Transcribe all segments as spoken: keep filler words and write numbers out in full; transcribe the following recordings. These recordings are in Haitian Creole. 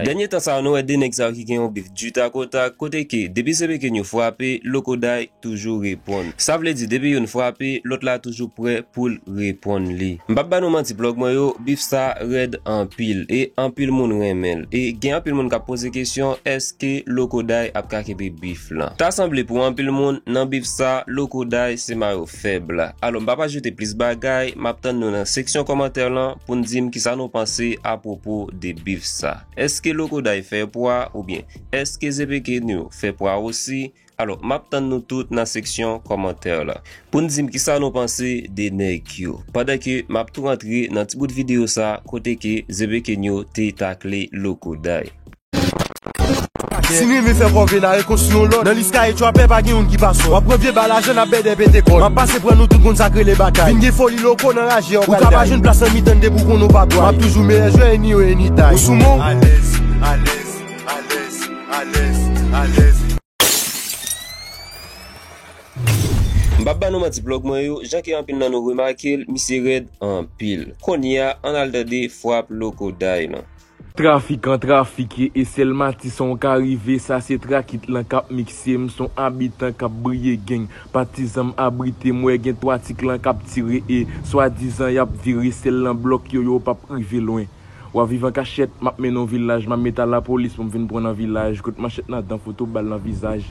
Dènye tan sa yo, nou wè de nèg sa yo ki gen yon bif du tac au tac, kote ke depi Zebekenyo frape, Lokoday toujou reponn. Sa vle di, depi youn frape, lòt la toujou prè pou l reponn li. M p ap ba nou manti, blòg mwen yo, bif sa rèd anpil, e anpil moun renmen l. E gen anpil moun k ap poze kesyon, èske Lokoday ap ka kenbe bif lan? Ta sanble pou anpil moun, nan bif sa, Lokoday se mayo fèb la. Alò, m p ap ajoute plis bagay, m ap tann nou nan seksyon kòmantè lan pou n di m kisa nou panse apwopo de bif sa. Èske Lokoday fè pwa oubyen èske Zebekenyo fè pwa osi? Alò, m ap tann nou tout nan seksyon kòmantè la pou n di m kisa nou panse de nèg yo. Pandan ke m ap tou rantre nan ti bout videyo sa kote ke Zebekenyo te takle Lokoday. Si n rive fè kòve n a rekonstwi yon lòt. Nan lis kaye trapè pa gen youn ki pa sòt. W ap pran vye bal lajan n ap bèdè pete kòd. M ap pase pran nou tout konn sa k rele batay. Vin gen foli Loko nan raje yo pral daye. Ou ka pa jwenn plas nan mitan n depi w konn ou pa bwaye. M ap toujou meyè jwè any way, any time. Ou sou men w? Alèz, alèz, alèz, alèz, alèz. M p ap ba nou manti, blòg mwen yo, jan ke anpil nan nou remake l, misye rèd anpil. Kounye a, ann al tande frap Lokoday lan. Trafikan trafike e sèl Matisan w ka rive, sa se trakit lan k ap mikse m, s on abitan k ap briye gang. Patizan m abrite m, wè gen twa ti klan k ap tire e swadizan y ap vire, sèl lan blòk yo, yo p ap rive lwen. W a viv an kachèt, m ap mennen w vilaj, m ap met a lapolis pou m vin pran nan vilaj, kout manchèt nan dan, foto bal nan vizaj.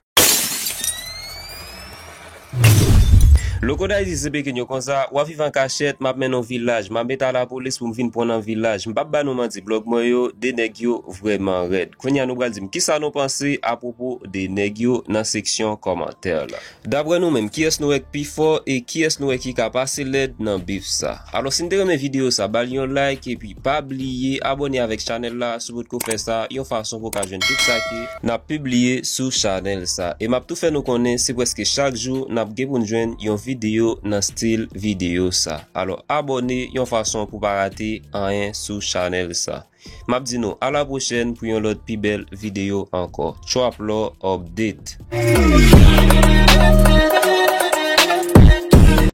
Lokoday di Zebekenyo konsa, w a viv an kachèt, m ap mennen w vilaj, m ap met a lapolis pou m vin pran nan vilaj. M p ap ba nou manti, blòg mwen yo, de nèg yo vrèman rèd. Kounye a nou pral di m kisa nou panse apwopo de nèg yo nan seksyon kòmantè la. Daprè nou menm, kiyès nou wè k pi fò e kiyès nou wè ki ka pase lèd nan bif sa? Alò, si n te renmen videyo sa, ba l yon like epi pa bliye abòne avèk chanèl la si w potko fè sa, yon fason pou w ka jwenn tout sa ke n ap pibliye sou chanèl sa. E m ap tou fè nou konnen, se prèske chak jou n ap gen pou n jwenn yon videyo nan stil videyo sa. Alò, abòne yon fason pou w pa rate anyen sou chanèl sa. M ap di nou a la pwochèn pou yon lòt pi bèl videyo ankò. Trap Law Update.